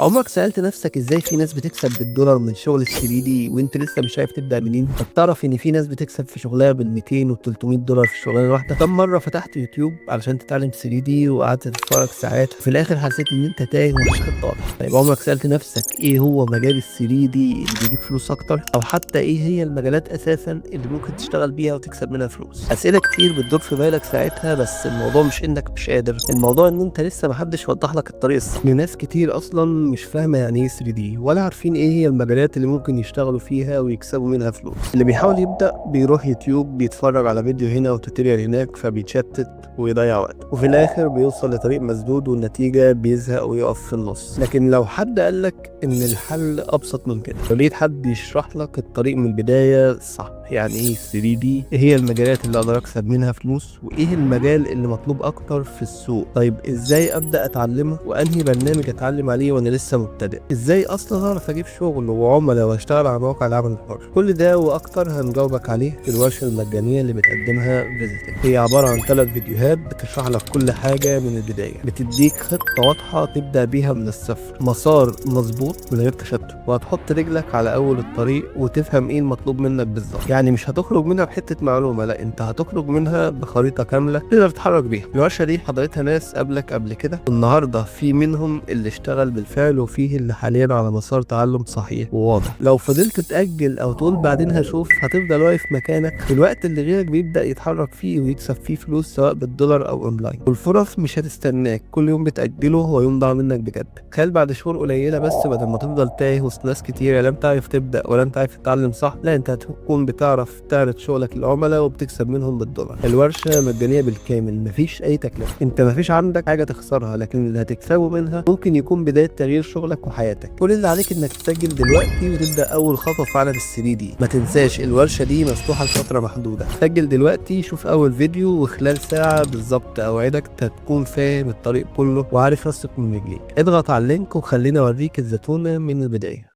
عمرك سألت نفسك ازاي في ناس بتكسب بالدولار من شغل ال 3D وانت لسه مش عارف تبدأ منين؟ طب تعرف ان في ناس بتكسب في شغلها بال 200 وال 300 دولار في الشغلانة الواحدة؟ كم مرة فتحت يوتيوب علشان تتعلم 3D وقعدت تتفرج ساعات وفي الاخر حسيت ان انت تايه ومفيش خطه واضحه؟ طيب عمرك سألت نفسك ايه هو مجال ال 3D اللي بيجيب فلوس اكتر، او حتى ايه هي المجالات اساسا اللي ممكن تشتغل بيها وتكسب منها فلوس؟ اسئلة كتير بتدور في بالك ساعتها، بس الموضوع مش انك مش قادر، الموضوع ان انت لسه محدش وضح لك الطريق الصح. لناس كتير اصلا مش فاهمه يعني ايه 3D ولا عارفين ايه هي المجالات اللي ممكن يشتغلوا فيها ويكسبوا منها فلوس. اللي بيحاول يبدا بيروح يوتيوب بيتفرج على فيديو هنا و tutorial هناك، فبيتشتت ويضيع وقت، وفي الاخر بيوصل لطريق مسدود والنتيجة بيزهق ويقف في النص. لكن لو حد قالك ان الحل ابسط من كده، لو لقيت حد يشرح لك الطريق من البداية صح، يعني ايه 3D، ايه هي المجالات اللي اقدر اكسب منها فلوس، وايه المجال اللي مطلوب اكتر في السوق، طيب ازاي ابدا اتعلمه، وانهي برنامج اتعلم عليه وانا لسه مبتدئ، ازاي اصلا اعرف اجيب شغل وعملاء واشتغل على مواقع العمل الحر، كل ده واكتر هنجاوبك عليه في الورشة المجانية اللي بتقدمها فيزيتك. هي عبارة عن 3 فيديوهات بتشرح لك كل حاجة من البداية، بتديك خطه واضحة تبدا بيها من الصفر، مسار مظبوط من غير تشتت، وهتحط رجلك على اول الطريق وتفهم ايه المطلوب منك بالظبط. يعني مش هتخرج منها بحته معلومه، لا، انت هتخرج منها بخريطه كاملة تقدر تتحرك بيها. الورشة دي حضرتها ناس قبلك قبل كده، النهارده في منهم اللي اشتغل بالفعل وفيه اللي حاليا على مسار تعلم صحيح وواضح. لو فضلت تأجل او تقول بعدين هشوف، هتفضل واقف مكانك في الوقت اللي غيرك بيبدأ يتحرك فيه ويكسب فيه فلوس سواء بالدولار او اونلاين. والفرص مش هتستناك، كل يوم بتأجله هو يوم ضاع منك بجد. تخيل بعد شهور قليله بس، بدل ما تفضل تايه وسط ناس كتير لا انت عارف تبدأ ولا انت عارف تتعلم صح، لا انت هتكون بتعرف تعرض شغلك للعملاء وبتكسب منهم بالدولار. الورشة مجانية بالكامل، مفيش اي تكلفة، انت مفيش عندك حاجة تخسرها، لكن اللي هتكسبه منها ممكن يكون بداية تغيير شغلك وحياتك. كل اللي عليك انك تسجل دلوقتي وتبدا اول خطوة في عالم ال 3D. ما تنساش الورشة دي مفتوحة لفترة محدودة، سجل دلوقتي، شوف اول فيديو، وخلال ساعة بالظبط اوعدك هتكون فاهم الطريق كله وعارف راسك من رجليك. اضغط على ال link وخلينا اوريك الزتونه من البداية.